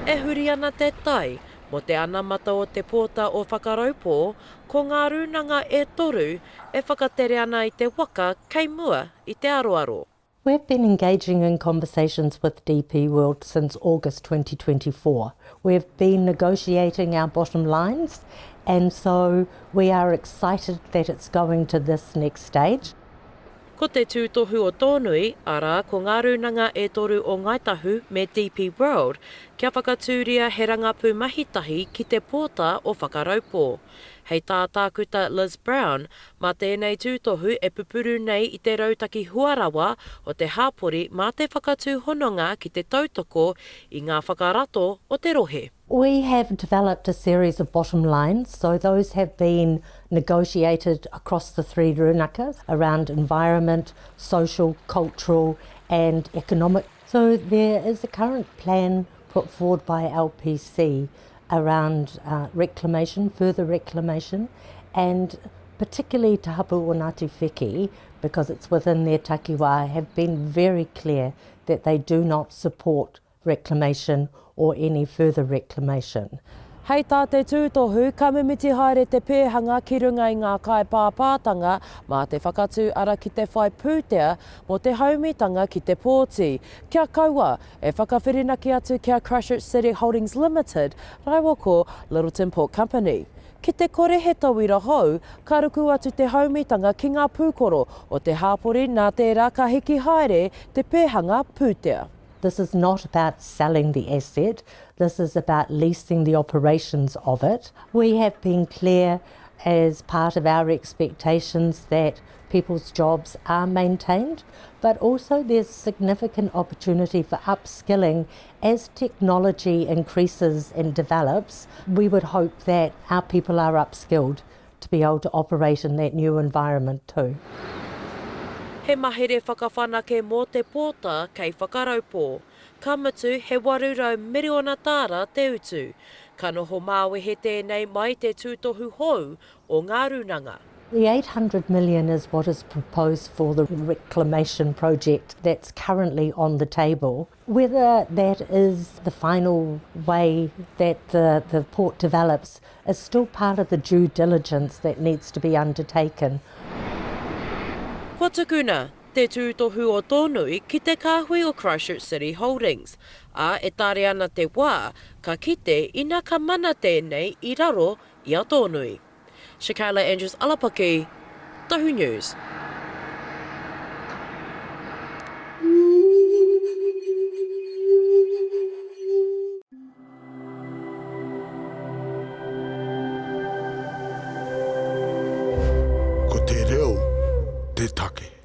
E huri ana te tai mō te anamata o te pōta o Whakaraupō, ko ngā rūnanga e toru e whakatere ana i te waka kei mua i te aroaro. We've been engaging in conversations with DP World since August 2024. We've been negotiating our bottom lines and so we are excited that it's going to this next stage. Ko te tūtohu o Tōnui, arā, ko ngā rūnanga e toru o Ngāi Tahu me DP World, kia whakatūria he rangapū mahitahi ki te pōta o Whakaraupō. Hei tā Tākuta Liz Brown, mā tēnei tūtohu e pupuru nei i te rautaki huarawa o te hāpori mā te whakatū hononga ki te tautoko i ngā whakarato o te rohe. We have developed a series of bottom lines, so those have been negotiated across the three rūnaka around environment, social, cultural and economic. So there is a current plan put forward by LPC around uh, reclamation, further reclamation, and particularly Te Hapu o Ngāti Wheke, because it's within their takiwā, have been very clear that they do not support reclamation or any further reclamation. Hei tā te tūtohu, ka mimiti haere te pēhanga ki runga i ngā kaipāpātanga mā te whakatū ara ki te whai pūtea mō te haumitanga ki te pōti, kia kaua e whakawhirinaki atu ki a Christchurch City Holdings Limited rāua ko Lyttelton Port Company. Ki te kore he tauira hou, ka ruku atu te haumitanga ki ngā pūkoro o te hāpori nā tērā ka hiki haere te pēhanga pūtea. This is not about selling the asset, this is about leasing the operations of it. We have been clear as part of our expectations that people's jobs are maintained, but also there's significant opportunity for upskilling as technology increases and develops. We would hope that our people are upskilled to be able to operate in that new environment too. He mahere whakawhanake mō te pōta kei Whakaraupō, ka mutu he 800 miriona tāra te utu. Ka noho māwehe tēnei mai te tūtohu hou o ngā rūnanga. The 800 million is what is proposed for the reclamation project that's currently on the table. Whether that is the final way that the, the port develops is still part of the due diligence that needs to be undertaken. Kua tukuna te tūtohu o Tōnui ki te kāhui o Christchurch City Holdings, ā, e tare ana te wā ka kite ina ka mana tēnei i raro i a Tōnui. Shakayla Andrews Alapaki, Tohu News. Ko te reo te take.